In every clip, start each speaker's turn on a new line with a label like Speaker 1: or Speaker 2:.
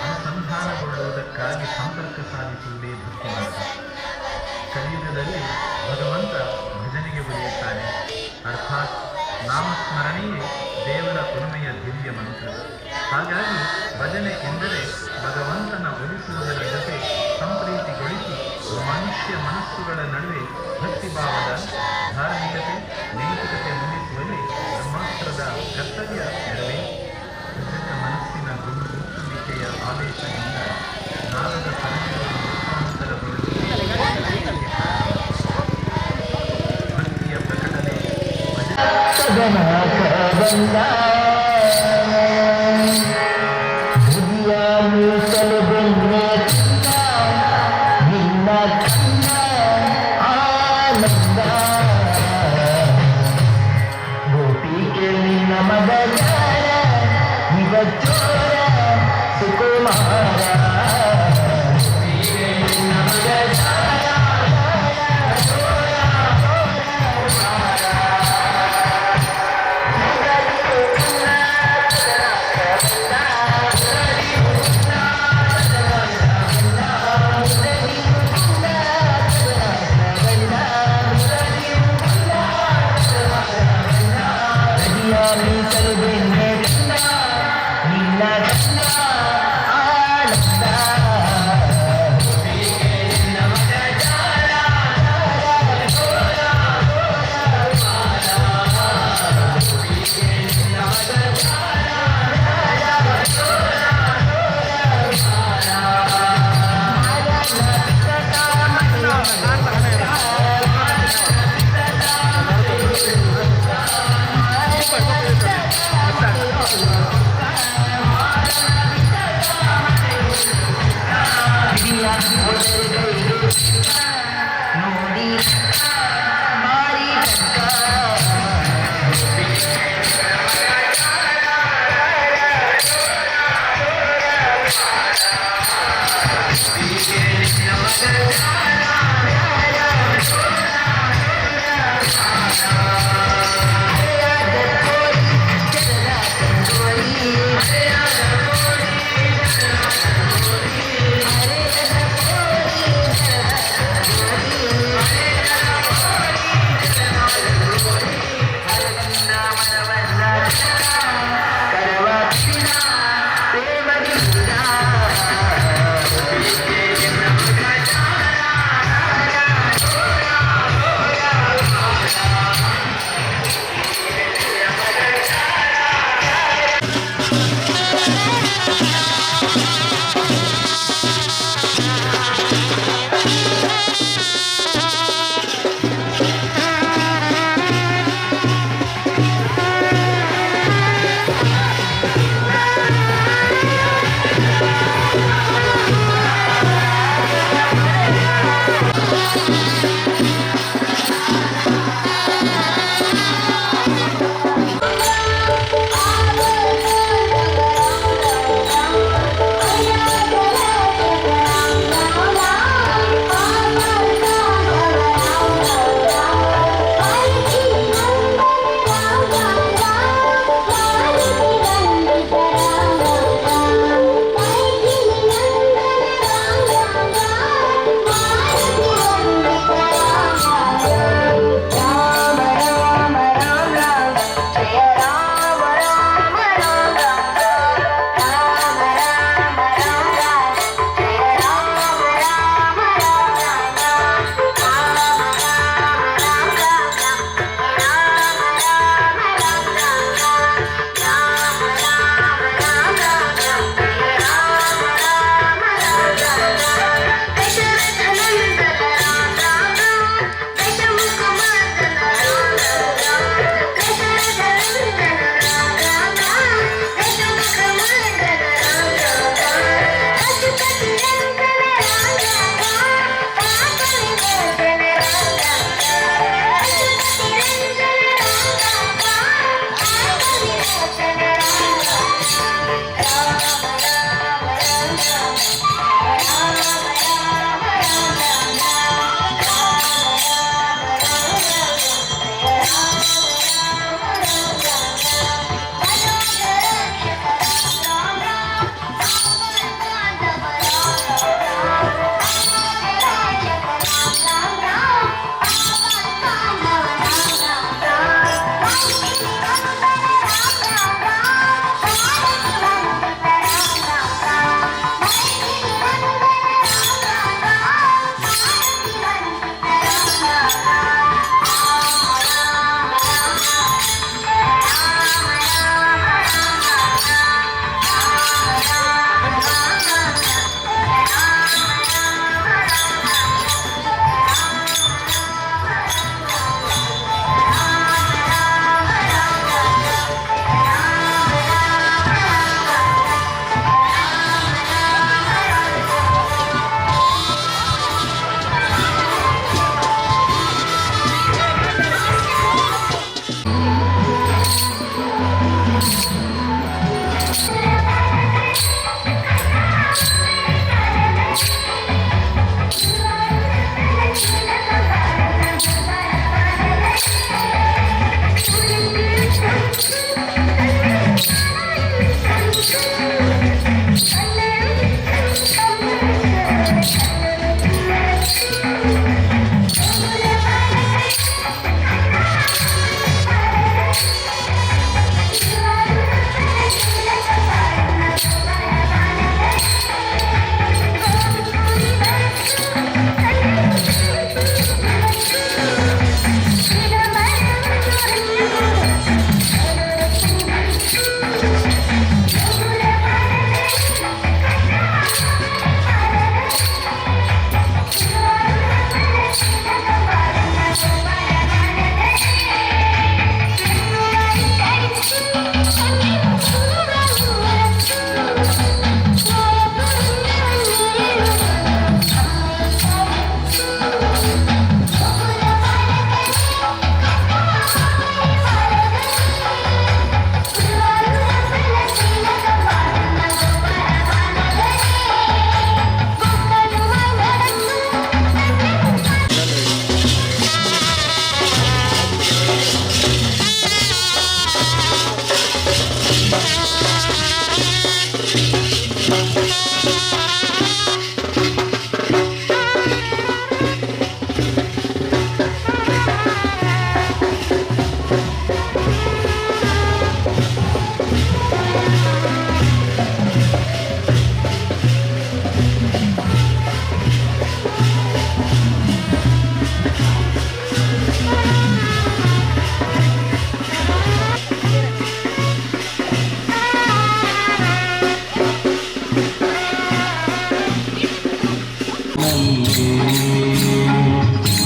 Speaker 1: ಅನುಸಂಧಾನಗೊಳ್ಳುವುದಕ್ಕಾಗಿ ಸಂಪರ್ಕ ಸಾಧಿಸುವುದೇ ಭಕ್ತಿ ಮಾರ್ಗ. ಕಲಿಯುಗದಲ್ಲಿ ಭಗವಂತ ಭಜನೆಗೆ ಒಲಿಯುತ್ತಾನೆ. ಅರ್ಥಾತ್ ನಾಮಸ್ಮರಣೆಯೇ ದೇವರ ಒಲುಮೆಯ ದಿವ್ಯ ಮಂತ್ರ. ಹಾಗಾಗಿ ಭಜನೆ ಎಂದರೆ ಭಗವಂತನ ಒಲಿಸುವುದರ ಜೊತೆ ಸಂಪ್ರೀತಿಗೊಳಿಸಿ ಮನುಷ್ಯ ಮನಸ್ಸುಗಳ ನಡುವೆ ಭಕ್ತಿಭಾವದ ಧಾರ್ಮಿಕತೆ, ನೈತಿಕತೆ ಮೂಡಿಸುವಲ್ಲಿ ಬ್ರಹ್ಮಾಸ್ತ್ರದ ಕರ್ತವ್ಯ ನೆರವೇ. ಭಜಕ ಮನಸ್ಸಿನ ಗುಣಗುಟ್ಟುವಿಕೆಯ ಆವೇಶದಿಂದ ನಾದದ ತರಂಗವು ರೂಪಾಂತರಗೊಳ್ಳುವುದೇ ಭಕ್ತಿಯ ಪ್ರಕಟಣೆ.
Speaker 2: ಭಜನೆ.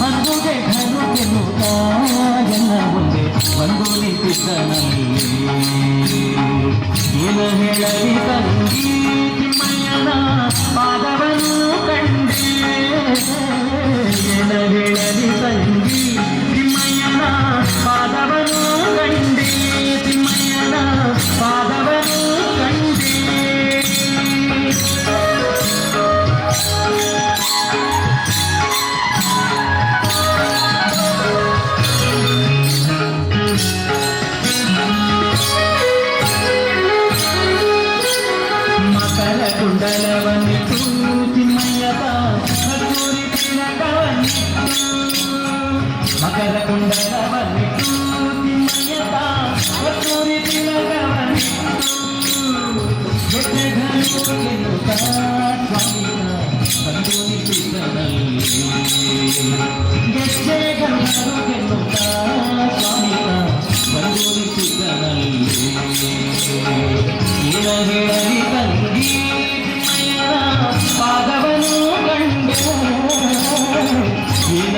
Speaker 2: ಅಂದುಗೆ ಘನುಗೆನ್ನುತ್ತ ಎಲ್ಲ ಮುಂದೆ ಬಂದು ನಿಂತಿದ್ದನಲ್ಲಿ. ಏನು ಹೇಳಲಿ ತಂಗಿ, ತಿಮ್ಮಯ್ಯನ ಪಾದವನ್ನು ಕಂಡೆ. ಏನು ಹೇಳಲಿ ತಂಗಿ, ತಿಮ್ಮಯ್ಯನ ಪಾದವನ್ನು ಕಂಡೆ. ತಿಮ್ಮಯ್ಯನ ಪಾದವನ್ನು ಕಂಡೆ. ಮಕರ ಕುಂಡಲವನ್ನಿಟ್ಟು ತಿಮ್ಮಯ್ಯತ ಕಸ್ತೂರಿ ತಿಲಕವನ್ನಿಟ್ಟು, ಮಕರ ಕುಂಡಲವನ್ನಿಟ್ಟು ತಿಮ್ಮಯ್ಯತ ಕಸ್ತೂರಿ ತಿಲಕವನ್ನಿಟ್ಟು, ಗೆಜ್ಜೆಗಳು ಎನ್ನುತ್ತ ಸ್ವಾಮಿಯ ಬಂದು ನಿಂತಿದ್ದನಲ್ಲಿ. ಗೆಜ್ಜೆಗಳು ಎನ್ನುತ್ತ ಸ್ವಾಮಿಯ ಬಂದು ನಿಂತಿದ್ದನಲ್ಲಿ. ಏನ ಹೇಳಲಿ ತಂಗಿ, ತಿಮ್ಮಯ್ಯನ ಪಾದವನ್ನು ಕಂಡೆ. ಏನ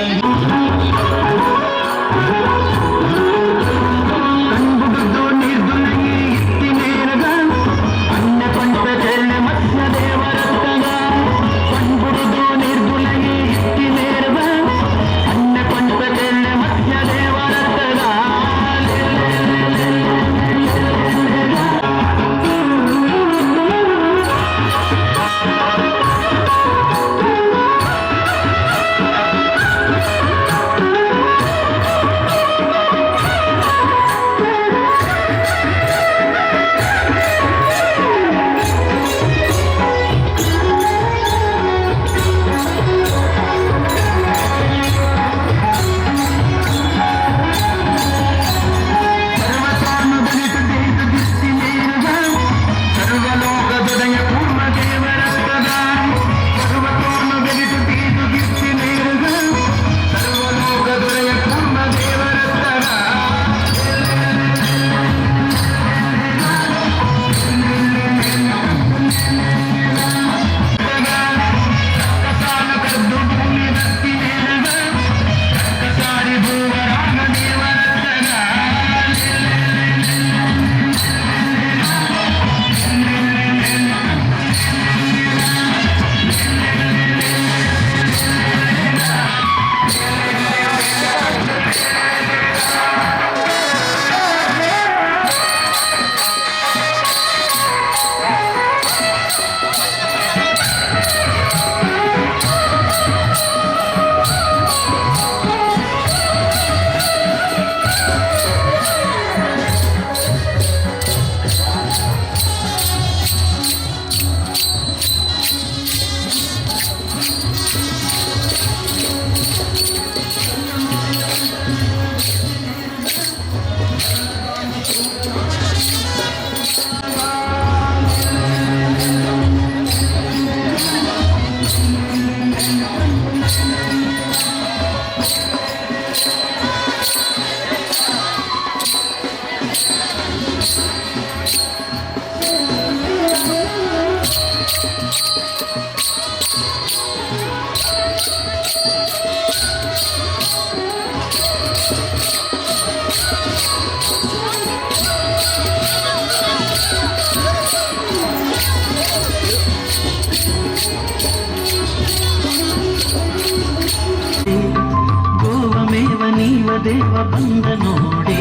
Speaker 2: ಗೋವಮೇವ ನೀವ ದೇವ ಬಂದ ನೋಡೆ,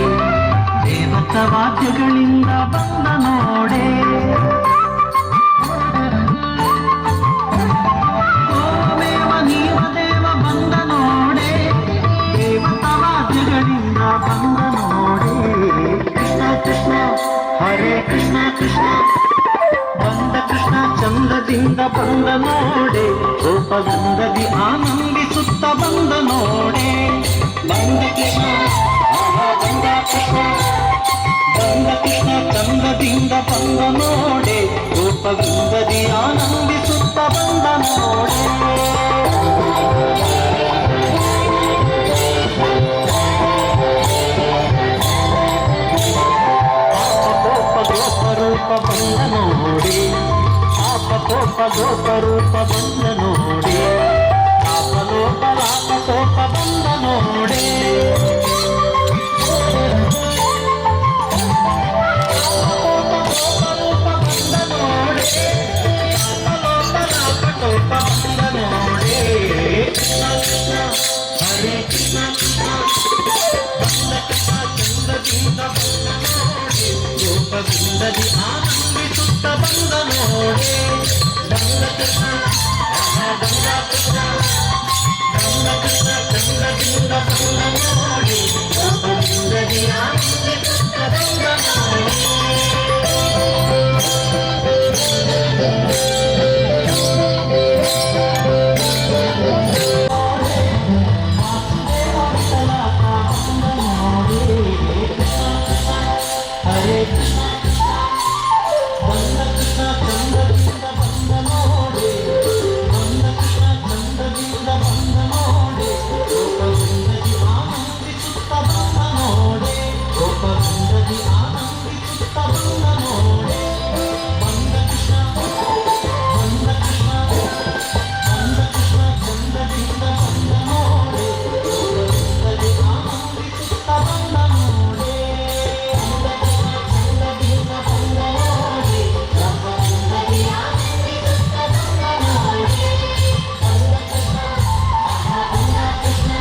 Speaker 2: ದೇವತ ವಾದ್ಯಗಳಿಂದ ಬಂದ ನೋಡೆ. ಗೋವಮೇವ ನೀವ ದೇವ ಬಂದ ನೋಡೆ, ದೇವತ ವಾದ್ಯಗಳಿಂದ ಬಂದ ನೋಡೆ. ಕೃಷ್ಣ ಕೃಷ್ಣ ಹರೇ ಕೃಷ್ಣ ಕೃಷ್ಣ, ಬಂದ ಕೃಷ್ಣ ಚಂದದಿಂದ ಬಂದ ನೋಡೆ, ರೂಪಗಂಧದಿ ಆನಂದಿಸುತ್ತ ಬಂದ ನೋಡೆ. ಬಂದ ಕೃಷ್ಣ, ಆಹಾ ಬಂದ ಕೃಷ್ಣ, ಬಂದ ಕೃಷ್ಣ ಚಂದದಿಂದ ಬಂದ ನೋಡೆ, ರೂಪಗಂಧದಿ ಆನಂದಿಸುತ್ತ ಬಂದ ನೋಡೆ. ಕೋಪ ಗೋಪ ರೂಪ ಬಂದ ನೋಡಿ, ಪಾಪ ಕೋಪ ಗೋಪ ರೂಪ ಬಂದ ನೋಡಿ, ಪಾಪ ಕೋಪದಿಂದಲಿ ಆನಂದಿಸುತ್ತ ಬಂದ ನೋಡೆ. ಬಂದ ಕೃಷ್ಣ, ಆಹಾ ಬಂದ ಕೃಷ್ಣ, ಬಂದ ಕೃಷ್ಣ ಚಂದದಿಂದ ಬಂದ ನೋಡೆ, ಕೋಪದಿಂದಲಿ ಆನಂದಿಸುತ್ತ ಬಂದ ನೋಡೆ. ಹರೇ ಕೃಷ್ಣ ಬಂದ ಕೃಷ್ಣ ಚಂದದಿಂದ ಬಂದ ನೋಡೆ, ಬಂದ ಕೃಷ್ಣ ಚಂದದಿಂದ ಬಂದ ನೋಡೆ, ಕೋಪದಿಂದಲಿ ಆನಂದಿಸುತ್ತ ಬಂದ ನೋಡೆ, ಕೋಪದಿಂದಲಿ ಆನಂದಿಸುತ್ತ ಬಂದ ನೋಡೆ. ಬಂದ ಕೃಷ್ಣ, ಬಂದ ಕೃಷ್ಣ, ಬಂದ ಕೃಷ್ಣ ಚಂದದಿಂದ ಬಂದ ನೋಡೆ, ಕೋಪದಿಂದಲಿ ಆನಂದಿಸುತ್ತ ಬಂದ ನೋಡೆ. ಬಂದ ಕೃಷ್ಣ ಚಂದದಿಂದ ಬಂದ ನೋಡೆ, ಕೋಪದಿಂದಲಿ ಆನಂದಿಸುತ್ತ ಬಂದ ನೋಡೆ. ಬಂದ ಕೃಷ್ಣ, ಆಹಾ ಬಂದ ಕೃಷ್ಣ,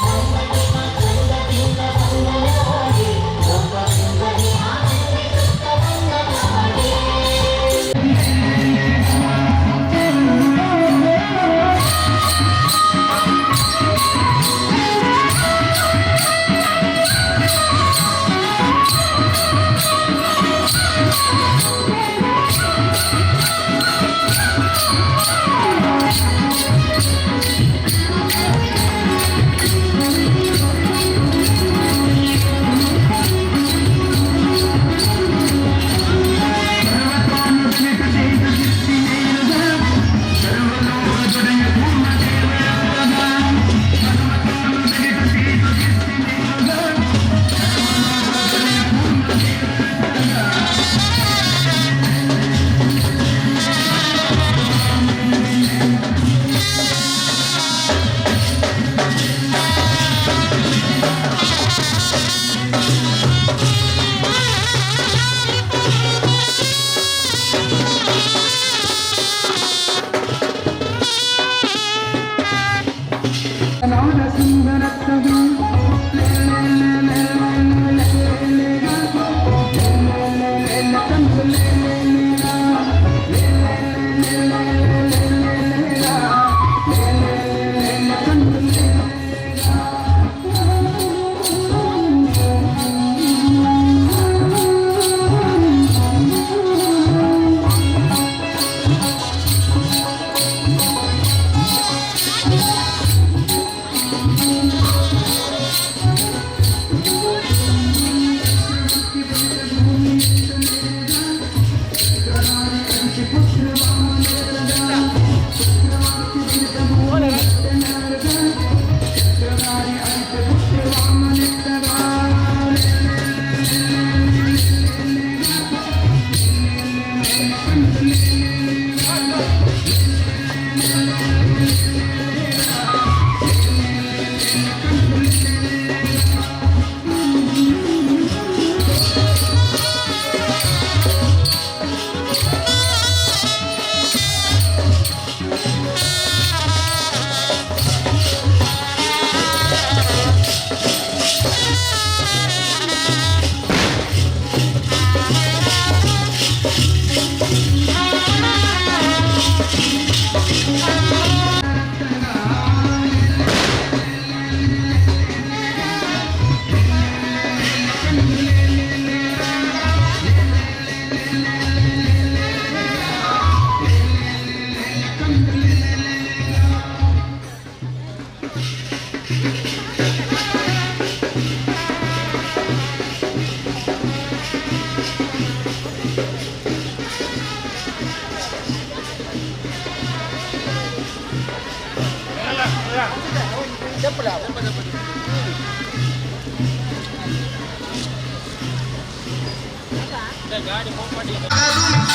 Speaker 2: ಬಂದ ಕೃಷ್ಣ ಚಂದದಿಂದ ಬಂದ ನೋಡೆ, ಕೋಪದಿಂದಲಿ ಆನಂದಿಸುತ್ತ ಬಂದ ನೋಡೆ.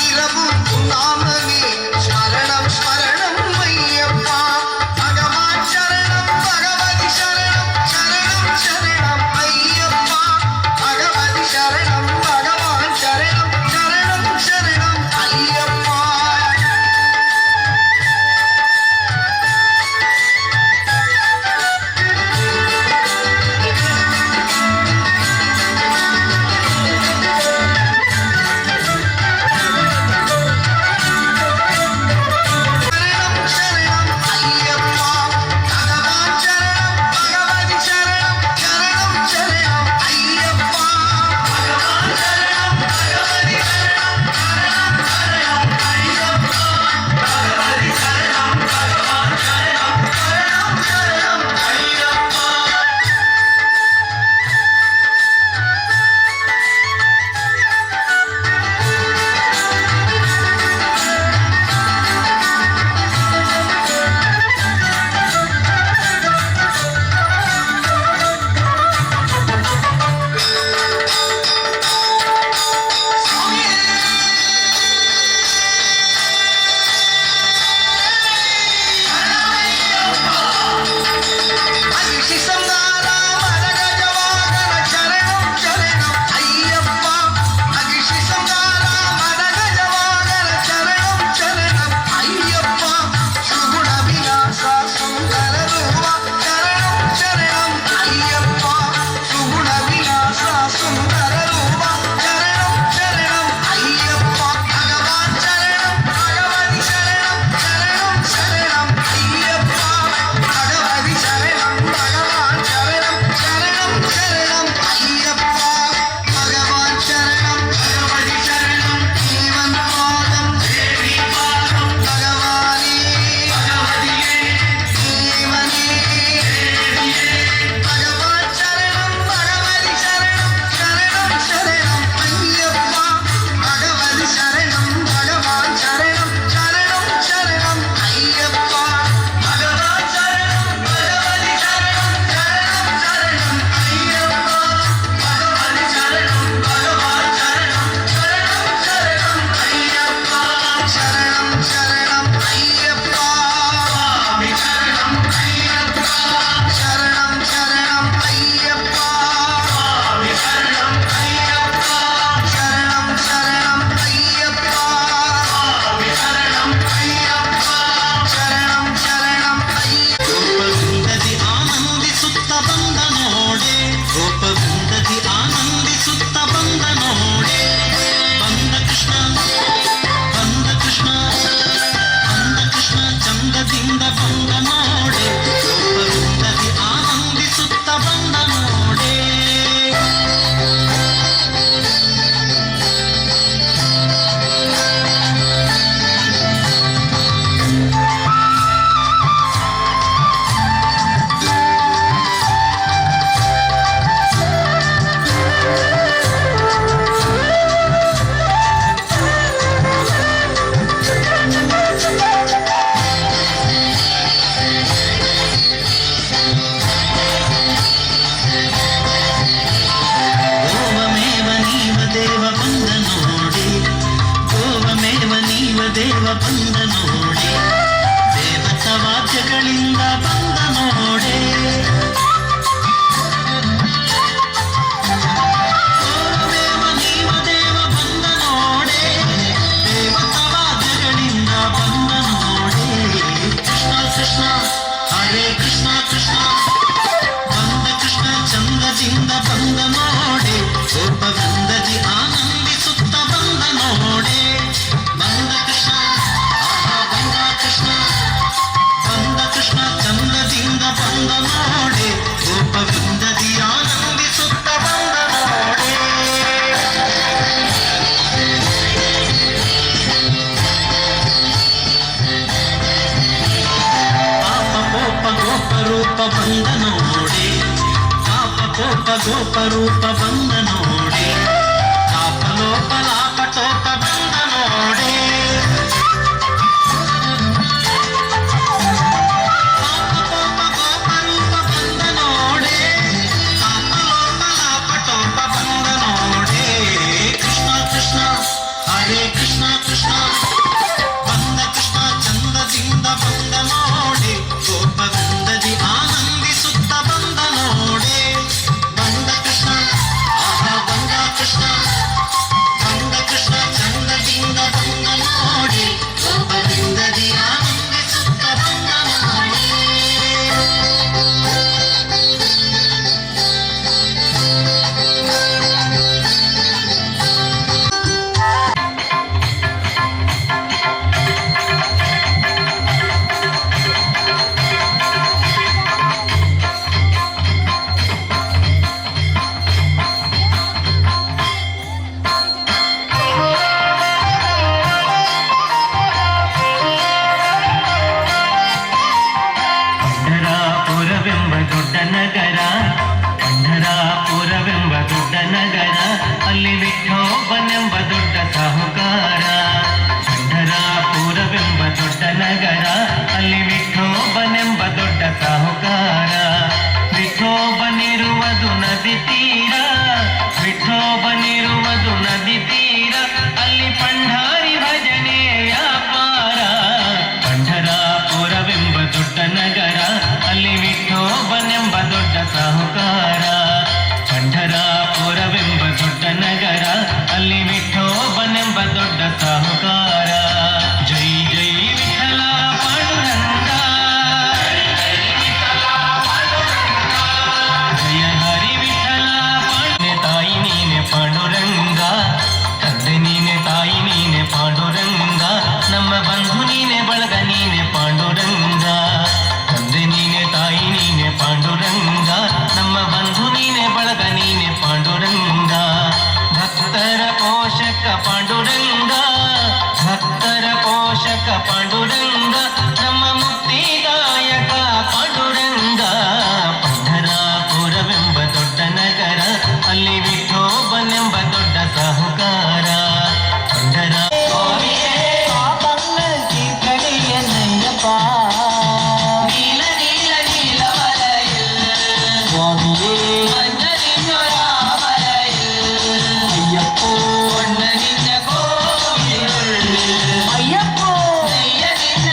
Speaker 3: இரவும் நாமமே ஸ்மரணம் ஸ்மரணம் ஐயப்பா. பகவான் சரணம், பகவதி சரணம், சரணம் சரணம் ஐயப்பா. பகவதி சரணம், பகவான் சரணம், சரணம் சரணம் ஐயப்பா.
Speaker 2: ಬಂದ ನೋಡೆ, ದೇವತ ವಾದ್ಯಗಳಿಂದ ಬಂದ ನೋಡೆ. ದೇವ ನೀವ ದೇವ ಬಂದ ನೋಡೆ, ದೇವತ ವಾದ್ಯಗಳಿಂದ ಬಂದ ನೋಡೆ. ಕೃಷ್ಣ ಕೃಷ್ಣ ಹರೇ ಕೃಷ್ಣ ಕೃಷ್ಣ, ಬಂದ ಕೃಷ್ಣ ಚಂದದಿಂದ ಬಂದ ನೋಡೆ, ಗೋಪವೃಂದದಿ ಆನಂದಿಸುತ್ತ ಬಂದ ನೋಡೆ. ಬಂದ ಕೃಷ್ಣ, ಆಹಾ ಬಂದ ಕೃಷ್ಣ, ಬಂದ ಕೃಷ್ಣ ಚಂದದಿಂದ ಬಂದ ನೋಡೆ, ಗೋಪವೃಂದದಿ ಆನಂದಿಸುತ್ತ ಬಂದ ನೋಡೆ. ಪಾಪ ಕೋಪ ಗೋಪರೂಪ ಬಂದ ನೋಡೆ, ಪಾಪ ಕೋಪ ಗೋಪರೂಪ ಬಂದ ನೋಡೆ, ಪಾಪ ಲೋಪ ಲಾಪ ಟೋಪ ಬಂದ ನೋಡೆ. ಪಾಪ ಕೋಪ ಗೋಪರೂಪ ಬಂದ ನೋಡೆ, ಪಾಪ ಲೋಪ ಲಾಪ ಟೋಪ ಬಂದ ನೋಡೆ. ಕೃಷ್ಣ ಕೃಷ್ಣ ಹರೇ ಕೃಷ್ಣ ಕೃಷ್ಣ, ಬಂದ ಕೃಷ್ಣ ಚಂದದಿಂದ ಬಂದ ನೋಡೆ, ಗೋಪವೃಂದದಿ ಆನಂದಿಸುತ್ತ ಬಂದ ನೋಡೆ. ಬಂದ ಕೃಷ್ಣ, ಆಹಾ ಬಂದ ಕೃಷ್ಣ, ಬಂದ ಕೃಷ್ಣ ಚಂದದಿಂದ ಬಂದ ನೋಡೆ, ಗೋಪವೃಂದದಿ ಆನಂದಿಸುತ್ತ ಬಂದ ನೋಡೆ.
Speaker 4: ಪಂಢರಾಪುರವೆಂಬ ದೊಡ್ಡ ನಗರ, ಪಂಢರಾಪುರವೆಂಬ ದೊಡ್ಡ ನಗರ, ಅಲ್ಲಿ ವಿಠೋಬನೆಂಬ ದೊಡ್ಡ ಸಾಹುಕಾರ. ಪಂಢರಾಪುರವೆಂಬ ದೊಡ್ಡ ನಗರ, ಅಲ್ಲಿ ವಿಠೋಬನೆಂಬ ದೊಡ್ಡ ಸಾಹುಕಾರ. ವಿಠೋಬನಿರುವುದು ನದಿ ತೀರ, ವಿಠೋಬನಿರುವುದು ನದಿ ತೀರ, ಅಲ್ಲಿ ಪಂಢಾರಿ ಭಜನೆ ವ್ಯಾಪಾರ. ಪಂಢರಾಪುರವೆಂಬ ದೊಡ್ಡ ನಗರ, ಅಲ್ಲಿ ವಿಠೋಬನೆಂಬ ದೊಡ್ಡ ಸಾಹುಕಾರ. ಪಂಢರಾಪುರವೆಂಬ ದೊಡ್ಡ ನಗರ, ಅಲ್ಲಿ ವಿಠೋಬನೆಂಬ ದೊಡ್ಡ ಸಾಹುಕಾರ. ಜೈ ಜೈ ವಿಠಲ ಪಾಂಡುರಂಗ, ಜಯ ಹರಿ ವಿಠಲ ಪಾಂಡೆ. ತಾಯಿ ನೀನೆ ಪಾಂಡುರಂಗ, ತಂದೆ ನೀನೆ, ತಾಯಿ ನೀನೆ ಪಾಂಡುರಂಗ, ನಮ್ಮ ಬಂಧು ನೀನೆ, ಬಳಗ ನೀನೆ ಪಾಂಡುರಂಗ. ತಂದೆ ನೀನೆ, ತಾಯಿ ನೀನೆ ಪಾಂಡುರಂಗ, ನಮ್ಮ ಬಂಧು ನೀನೆ, ಬಳಗ ನೀನೆ ಪಾಂಡುರಂಗ. ಭಕ್ತರ ಪೋಷಕ ಪಾಂಡುರಂಗ, ಭಕ್ತರ ಪೋಷಕ ಪಾಂಡುರಂಗ, ನಮ್ಮ ಮುಕ್ತಿದಾಯಕ ಪಾಂಡುರಂಗ. ಪಂಢರಾಪುರವೆಂಬ ದೊಡ್ಡ ನಗರ, ಅಲ್ಲಿ ವಿಠೋಬನೆಂಬ ದೊಡ್ಡ ಸಾಹುಕಾರ. ಪಂಢರ
Speaker 2: പാപങ്ങൾ തീർക്കണേയപ്പ.
Speaker 5: നീല നീല നീലമലയിൽ
Speaker 2: സ്വാമിയേ
Speaker 5: മഞ്ഞണിഞ്ഞൊരാമലയിൽ
Speaker 2: അയ്യപ്പോ
Speaker 5: പൊന്നണിഞ്ഞ കോവിലുള്ളിൽ
Speaker 2: അയ്യപ്പോ
Speaker 5: നെയ്യണിഞ്ഞ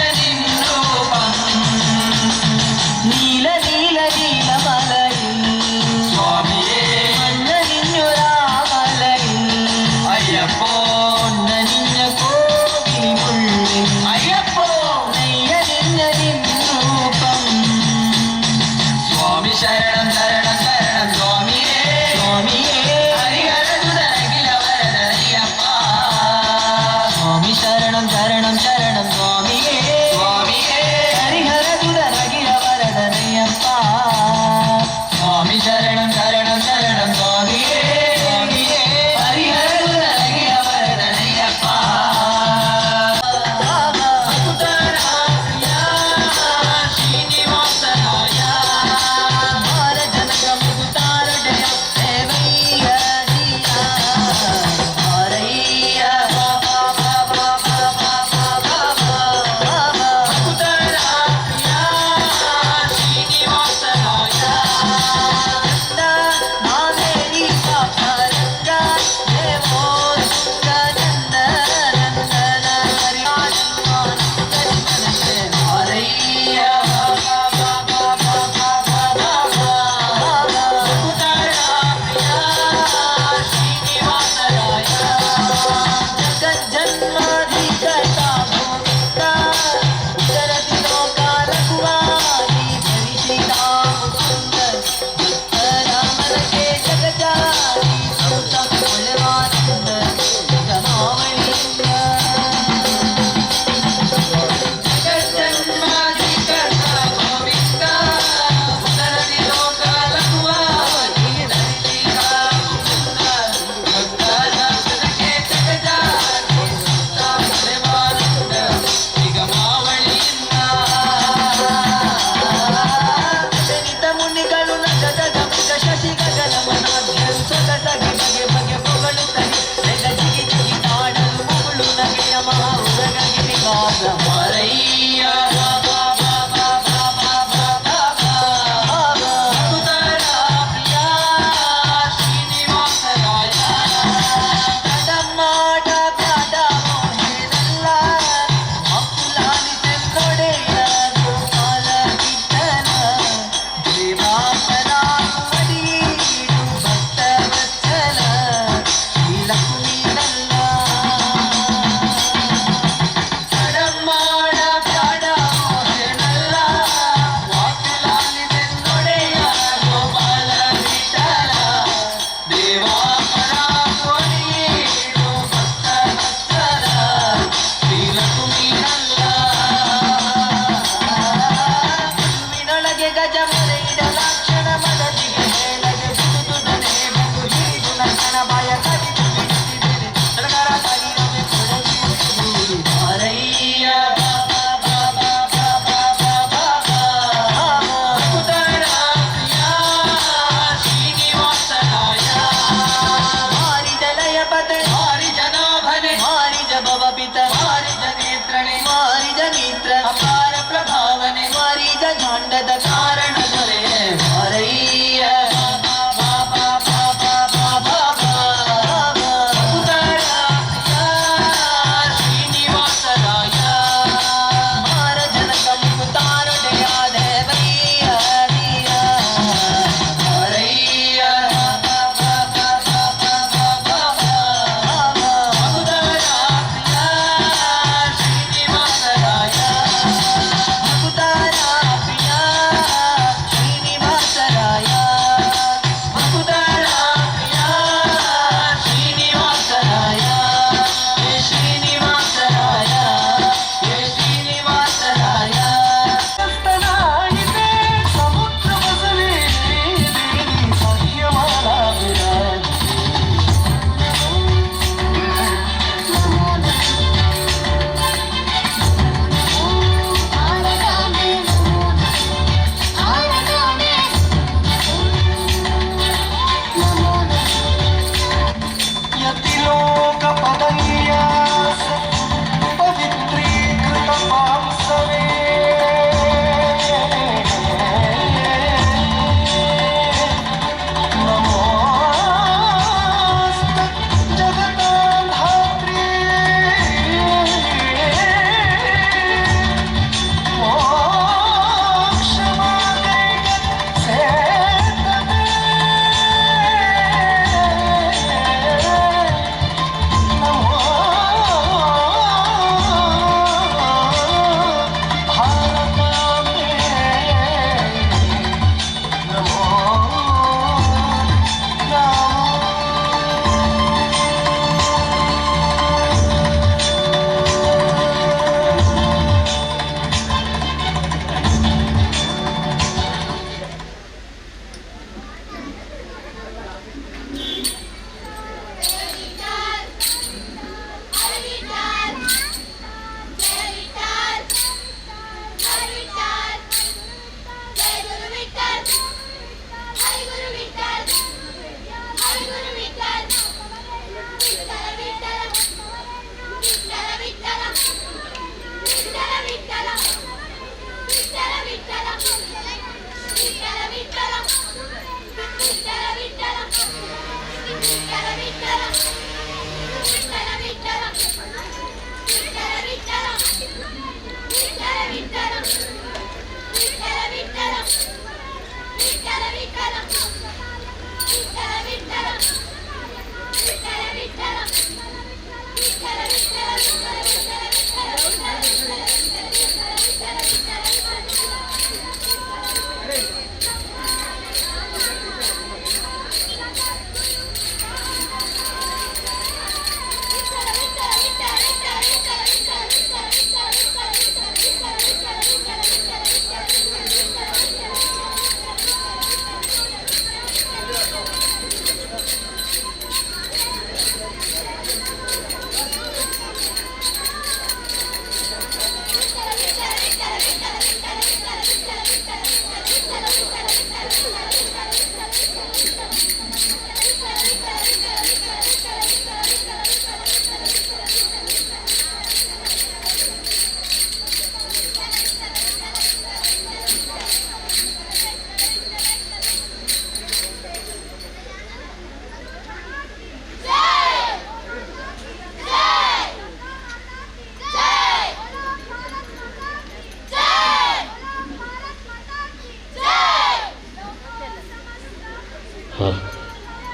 Speaker 5: ಬಾರಯ್ಯ ಬಾಬಾ ಬಾಬಾ ಬಾಬಾ ಬಾಬಾ ಭಕ್ತರ ಪ್ರಿಯ ಶ್ರೀನಿವಾಸರಾಯ.
Speaker 2: ತಡಮಾಡ ಬ್ಯಾಡ ಮೋಹನಲ್ಲ ಅಪ್ಪುಲಾಲಿ ತೆನ್ನೊಡೆಯ ಗೋಪಾಲ ವಿಠಲ ದೇವಾಪನ ಅಡಿಯೇಡು ಭಕ್ತ ವತ್ಸಲ ಶ್ರೀ ಲಕ್ಷ್ಮೀನಲ್ಲ.
Speaker 5: ತಡಮಾಡ ಬ್ಯಾಡ ಮೋಹನಲ್ಲ ವಾಕಲಾಲಿ ಬೆನ್ನೊಡೆಯ ಗೋಪಾಲ ವಿಠಲ ದೇವಾಪರ ಕೊಡಿಯೇಡು ಭಕ್ತ ವತ್ಸಲ ಶ್ರೀ ಲಕ್ಷ್ಮೀನಲ್ಲ.
Speaker 2: ಮಡುವಿನೊಳಗೆ ಗಜ ಮರೆಯಿಡಲಾಕ್ಷಣ ಮಡದಿಗೆ ಹೇಳದೆ ಬಿಡುದುದನೆ ಬಂದು ಹಿಡಿದು ನರ್ತನ ಬಾಯ ಕಡಿದು ಬಿಡುತ್ತಿದ್ದೇನೆ ಸಡಗರ ಶರೀರವೇ ಕೊಡಗಿರುವುದು.
Speaker 5: ಬಾರಯ್ಯ ಬಾಬಾ ಬಾಬಾ ಬಾಬಾ ಬಾಬಾ ಭಕ್ತರ ಪ್ರಿಯ ಶ್ರೀನಿವಾಸರಾಯ.
Speaker 2: ಮಾರಿ ಜಲಯ ಪತೆ
Speaker 5: ಮಾರಿ ಜನಾಭನೆ
Speaker 2: ಮಾರಿ ಜಬವ ಪಿತ
Speaker 5: ಮಾರಿ ಜನೇತ್ರಣೆ
Speaker 2: ಮಾರಿ ಜನಿತ್ರ
Speaker 5: ಅಪಾರ ಪ್ರಭಾವನೆ
Speaker 2: ಮಾರಿ ಜಂಡದ
Speaker 5: ಕಾರಣ ದೊರೆ ಬಾರಯ್ಯ ಬಾಬಾ ಬಾಬಾ ಬಾಬಾ ಬಾಬಾ ಭಕ್ತರ ಪ್ರಿಯ ಶ್ರೀನಿವಾಸರಾಯ.
Speaker 2: ಮಾರ ಜನಕ ಮುಕುತಾರೊಡೆಯ ದೇವಯ್ಯ
Speaker 5: ಬಾರಯ್ಯ ಬಾಬಾ ಬಾಬಾ ಬಾಬಾ ಬಾಬಾ ಭಕ್ತರ ಪ್ರಿಯ ಶ್ರೀನಿವಾಸರಾಯ.
Speaker 2: ಮುಕುತಾರ ಪ್ರಿಯ.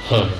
Speaker 6: ಹಾಂ.